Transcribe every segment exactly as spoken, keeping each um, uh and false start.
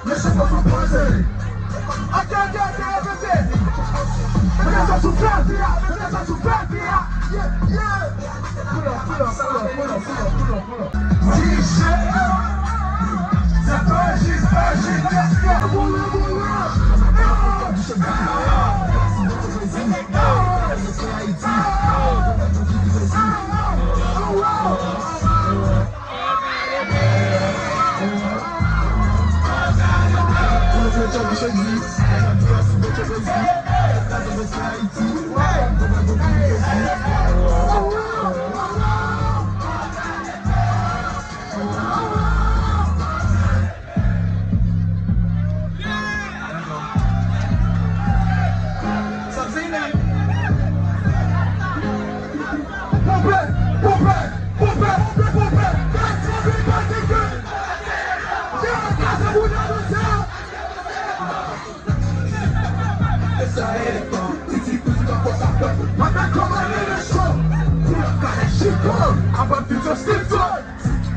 Mesye, fò nou poze. Ok, ok, ok, repete. Mete sa sou fè, fia, mete sa sou fè, fia. Yeah, yeah. Pull up, pull up, pull up, pull up, pull up, pull up, pull up. D J, sa pa jis, pa jis, let's go.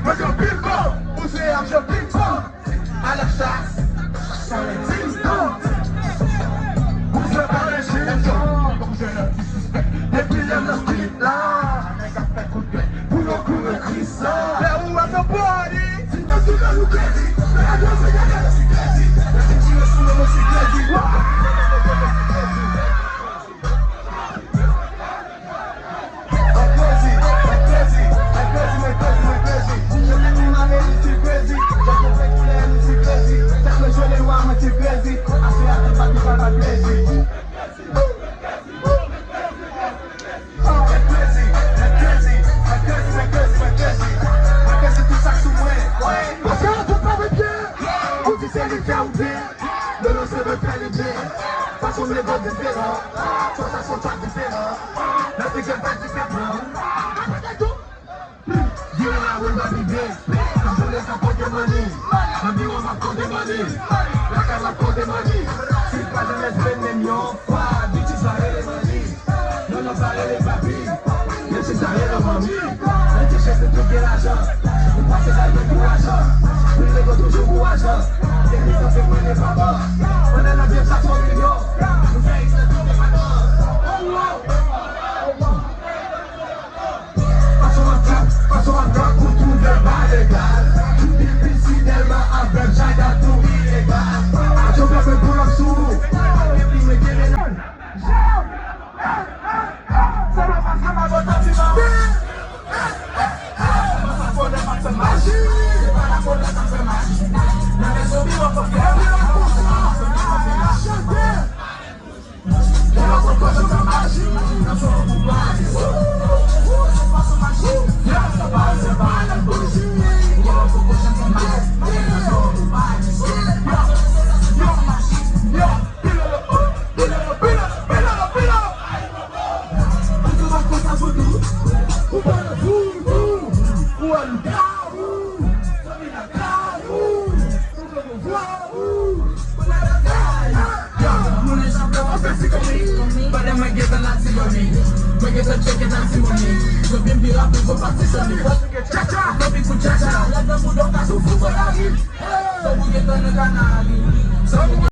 Mwen gen pil bon, ou se ap jwe ping pong. À la chasse, sur les ding dong. Bouzen pa lèche, bouzen nan ti sispèk. Depi lè m nan street la, nèg ap fè kout pè pou yo kouri Krisla. Lè ou at the party, si nou sou nou kredi, lè yo se gade nou si kredi, lè se tire sou nou nou si kredi. Mwen krezi, mwen krezi, mwen krezi, mwen krezi, mwen krezi. Chante pou mare li ti krezi. Jan koupe koulè li ti krezi. Chak mwen jwe le wa mwen ti krezi. Aswè a tout bagay pa pa krezi. Mwen krezi, mwen krezi, mwen krezi, mwen krezi, mwen krezi. Mwen krezi tout sa sou mwen. Paske yo tout lave pye. Ou di se li fè ou byen. Lolo se mwen fè li byen. Fason m leve diferan. Sou sa son pa diferan. Nan figi m pa diferan. Vire la woul pa pi byen. Nan boule sa pote mani. Nan biwo m ap konte mani. Lakay m ap konte mani. Si pa janm S B menm yon fwa, bitches pa rele mani. Non, non, pa rele papi. Menm si sa rele manmi. Nan ti chèz nou tout gen lajan. Nou pase sa yo pou lajan. Pou nèg yo toujou kourajan. Se li sa fè mwen ne papa. Pandan n ap viv sa twò milyon. Nou fè eksprè tonbe adan. Oh, wow. Fason an trap, fason an trap pou twouve pa legal. Tout difisil tèlman avèg, jada tou ilegal. Aksyon fè mwen pull up sou ou. Epi mwen gen menan. Sa pa paske m a bò tapi nan. Maji. Se pa la kolè k ap fè maji. Nan rezon mi w ap fè maji. Chante. Pandan mwen gentan Latibonit, mwen gentan tcheke Latibonit. Yo vin pi rapid, yo pati sou li. Tchatcha, nan bit pou tchatcha. Lè nan bouda w ka soufri fò lari. Sa w gentan nan kanari. Sa w